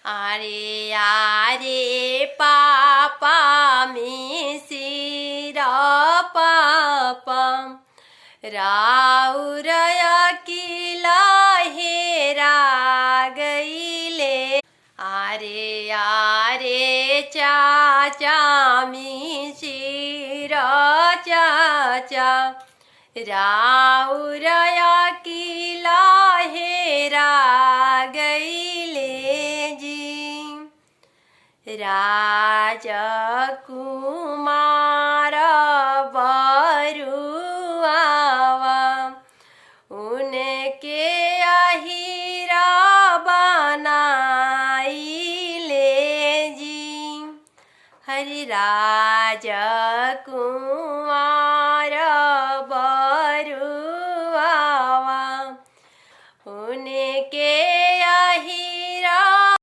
अरे आरे पापा मिसिर पापा राउर अकिला हेरा गईले। आरे आरे चाचा मिसिर चाचा राउर अकिला हेरा गईले जी। राजकुमार बरुआवा उनके अहिरा बनाइले जी। हरि राजकुमार